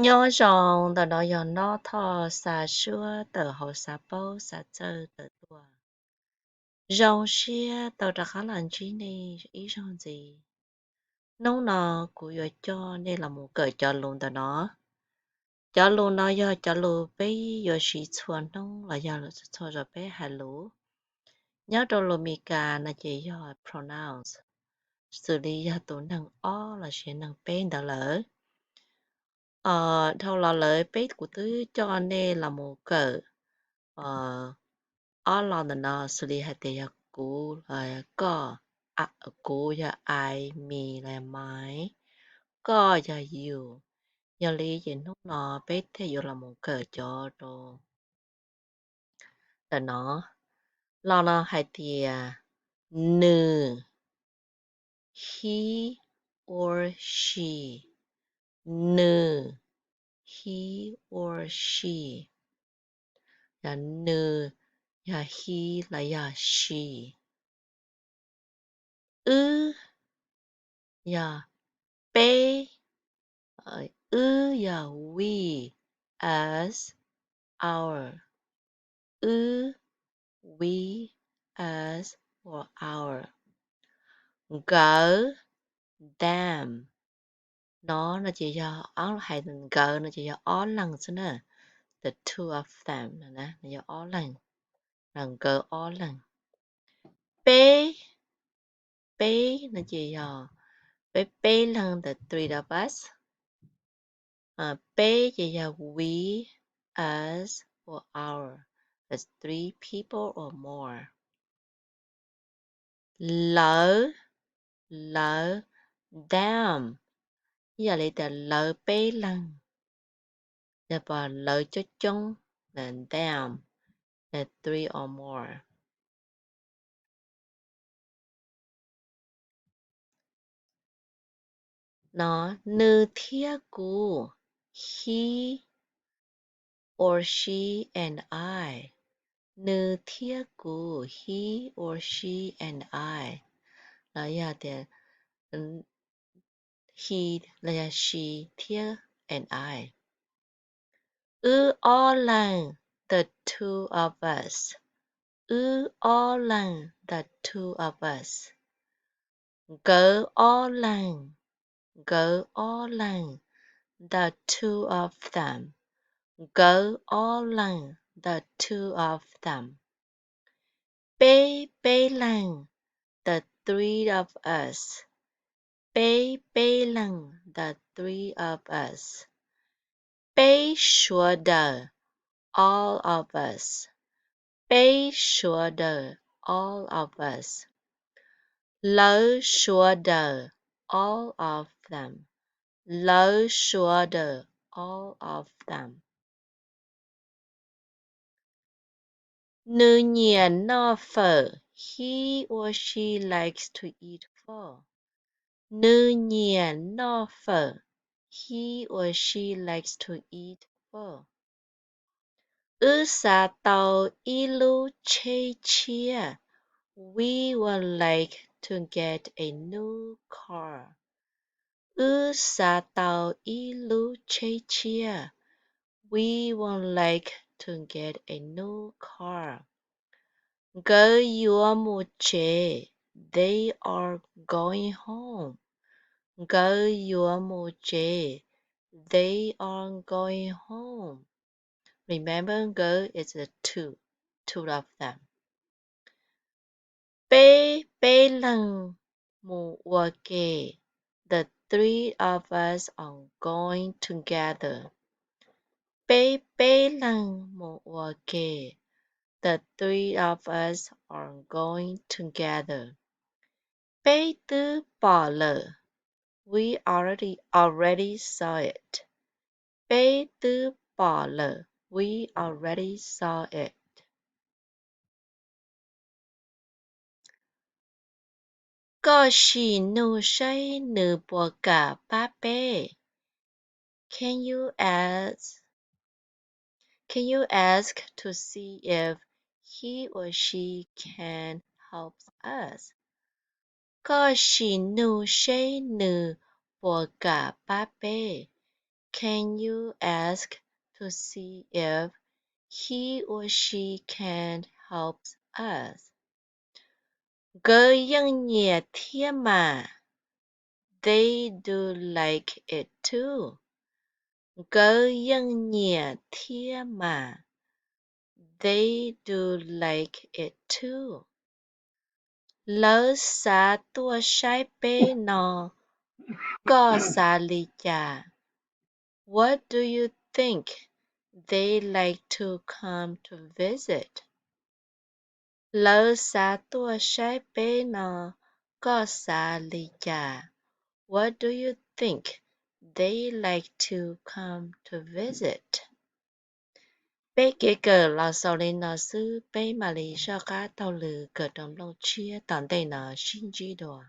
Nyob zoo, ntawm no yog Nob Thoj xa suab tawm hauv xav paub xav txawj tawm tuaj. Zoo siab tau rov qab los ntsib nej ib zaug ntxiv. Hnub no kuv yuav coj nej los mus kawm cov lus ntawm no. Cov lus no yog cov lus peb yuav siv txhua hnub los yog txhua zaus peb hais lus. Nyob rau lus Mis Kas no ces yog pronouns, xws li yog tus neeg ob los sis neeg peb ntawd lawm. Dhau los lawm peb, kuv twb coj nej los mus kawm ob lo ntawm no, xws li hais tias yog kuv, koj, kuv yog I, me los yog my, koj yog you. Yog li ces hnub no peb thiaj yuav los mus kawm cov rau ntawm no. Lo no hais tias nws, he or she, nws, he or she, yog nws, yog he los yog she. Wb, yog peb. Wb yog we, us, our. Wb, we, us, or our. Nkawd, them. No no ces yog, hais nkawd no ces yog ob leeg xwb na. The two of them, yog ob leeg, nkawd ob leeg. Peb, peb no ces yog peb, peb leeg, the three of us. Peb ces yog we, us, or our, the three people or more. Lawv, lawv, them, ib yam li tias lawv peb leeg, yog lawv coob coob, them, the three or more. No, nws thiab kuv, he or she and I. Nws thiab kuv, he or she and I. Los yog tias he los yog she thiab and I. Wb ob leeg, the two of us. Wb ob leeg, the two of us. Nkawd ob leeg, nkawd ob leeg, the two of them. Nkawd ob leeg, the two of them. Peb peb leeg, the three of us. Peb peb leeg, the three of us. Peb sawv daws, all of us. Peb sawv daws, all of us. Lawv sawv daws, all of them. Lawv sawv daws, all of them. Nws nyiam noj fawm, he or she likes to eat pho. Nws nyiam noj fawm, he or she likes to eat pho. Wb xav tau ib lub tsheb tshiab, we would like to get a new car. Wb xav tau ib lub tsheb tshiab, we would like to get a new car. Nkawd yuav mus tsev, they are going home. Nkawd yuav mus tsev, they are going home. Remember, nkawd is the two, two of them. Peb peb leeg mus ua ke, the three of us are going together. Peb peb leeg mus ua ke, the three of us are going together. Peb twb pom lawm, we already, already saw it. Peb twb pom lawm, we already saw it. Koj sim nug saib nws puas kam pab peb? Can you ask, can you ask to see if he or she can help us? Koj sim nug seb nws puas kam pab peb? can you ask to see if he or she can help us? Nkawd yeej nyiam thiab mas. They do like it too. Nkawd yeej nyiam thiab mas. They do like it too. Lawv xav tuaj saib peb no, koj xav li cas? What do you think they like to come to visit? Lawv xav tuaj saib peb no, koj xav li cas? What do you think they like to come to visit? Peb kev kawm los xaus li no xwb, peb mam li soj qab taug lw kawm rau nplooj tshiab tom ntej no sib ntsib dua.